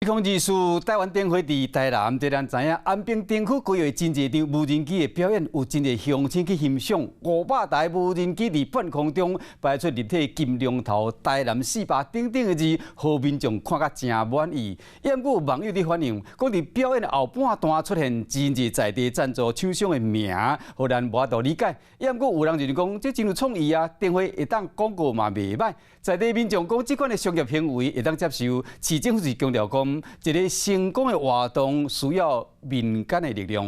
2024台灣燈會佇台南，這咱知影安平燈區規劃真濟場無人機的表演，有真濟鄉親去欣賞。500台無人機佇半空中擺出立體金龍頭、台南四百等等的字，予民眾看甲誠滿意。毋過有網友佇反映，講佇表演後半段出現真濟在地贊助廠商的名，予人無法度理解。毋過有人就是講，這真有創意啊，燈會會當廣告嘛袂䆀。在地民眾講，這款的商業行為會當接受。市政府是強調講，一个成功的活動需要民間的力量。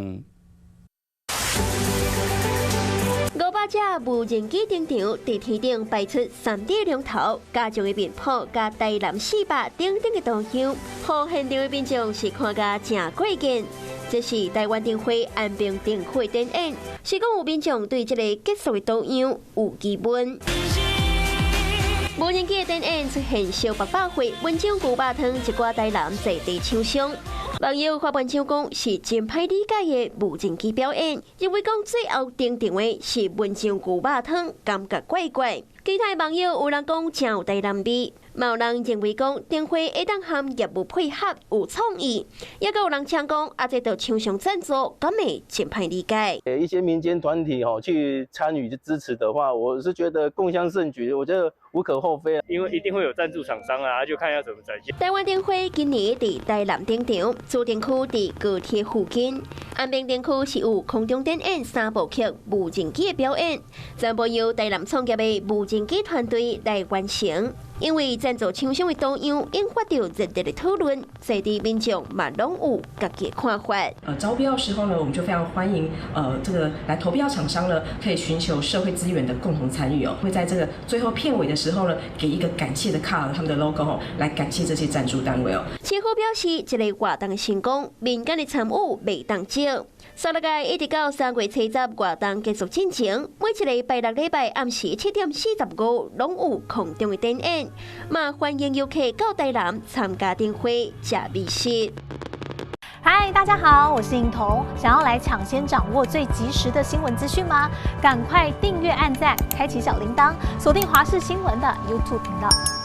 500隻無人機登場，佇天頂擺出3D 龍頭、家長的面譜、佮台南四百等等的圖樣，予現場的民眾是看甲誠過癮。這是台灣燈會安平燈區的展演，是講有民眾對這个結束的圖樣有疑問。無人機的展演出現燒肉百貨、文章牛肉湯一寡台南在地廠商。網友發文章講是真歹理解的無人機表演，認為講最後登場的是文章牛肉湯，感覺怪怪。其他網友有人講誠有台南味，嘛有人認為講燈會會當和業務配合有創意，也閣有人嗆講啊，這著廠商贊助，敢會真歹理解。一些民間團體吼去參與去支持的話，我是覺得共襄盛舉，我覺得無可厚非啊。因為一定會有贊助廠商啊，就看要怎麼展現。台灣燈會今年佇台南登場，主燈區佇高鐵附近，安平燈區是有空中展演三部曲無人機的表演，全部由台南創業的無人機團隊來完成。因為贊助廠商的圖樣引發著熱烈的討論，在地民眾嘛攏有家己的看法。招標的時候呢，我們就非常歡迎這個來投標廠商呢，可以尋求社會資源的共同參與哦。會在這個最後片尾的時候呢，給一個感謝的卡，他們的 logo 哦，來感謝這些贊助單位哦。市府表示，這个活動的成功，民間的參與袂當少。煞落來一直到3月70活動繼續進行，每一个拜六禮拜暗時7點45，攏有空中的展演，嘛歡迎遊客到台南參加燈會食美食。嗨，大家好，我是穎彤。想要來搶先掌握最及時的新聞資訊嗎？趕快訂閱、按讚、開啟小鈴鐺，鎖定華視新聞的 YouTube 頻道。